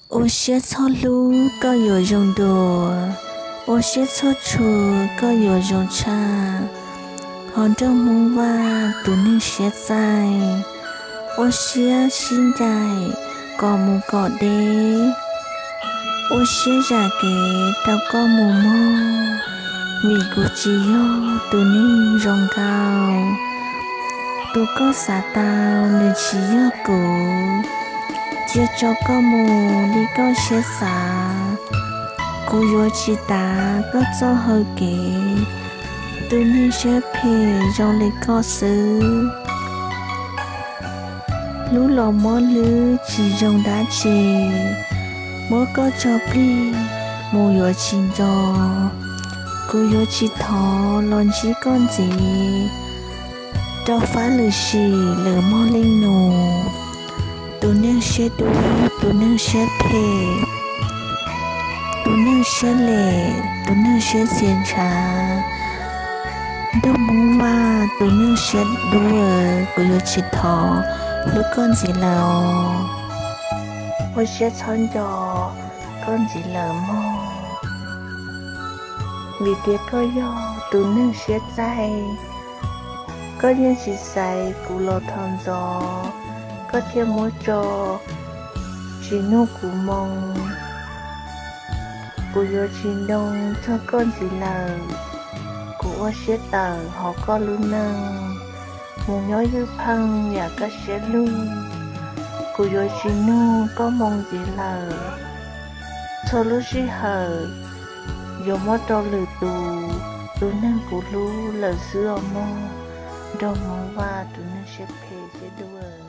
Ua siab txhob hlub koj yuav zoo dua, ua siab txhob tshua koj yuav zoo tshaj. Ho nraug Hmoob Vaj tus neeg siab txaij, ua siab sib ncaim kom mus kom deb, ua siab zam kev rau koj mus mog, vim kuv tsis yog tus neeg zoo nkauj. Tus koj xav tau nws tsis yog kuv, cia tso koj mus li koj siab xav. Kuv yuav tsis tav koj txoj hau kev, tus neeg siab phem zoo li koj xwb. Hlub los muab hlwb tsis zoo dab tsi, muab koj tso plig mus yuav tsis nco. Kuv yuav tsis thov los ntsib koj ntxiv, rau fab lwm sim lwm muag leej nus. Tus neeg siab dub, tus neeg siab phem, tus neeg siab lem, tus neeg siab txias ntshav. Nraug Hmoob Vaj tus neeg siab dub, kuv yuav tsis thov hlub koj ntxiv lawm os. Ua siab txhob nco koj ntxiv lawm mog, vim tias koj yog tus neeg siab txaij. Koj yeej tsis xaiv kuv los tho ntxov, koj thiaj muab tso tsis nug kuv moo. Kuv yuav tsis ntoo txog koj ntxiv lawm, kuv ua siab tawm hauv koj lub neej, mus nyob ywj pheej yam koj siab lug. Kuv yuav tsis nug koj moo ntxiv lawm, txhua lub sij hawm yuav muab rau lwm tus, tus neeg kuv hlub lawm xwb os mog. Nraug Hmoob Vaj tus neeg siab phem siab dub.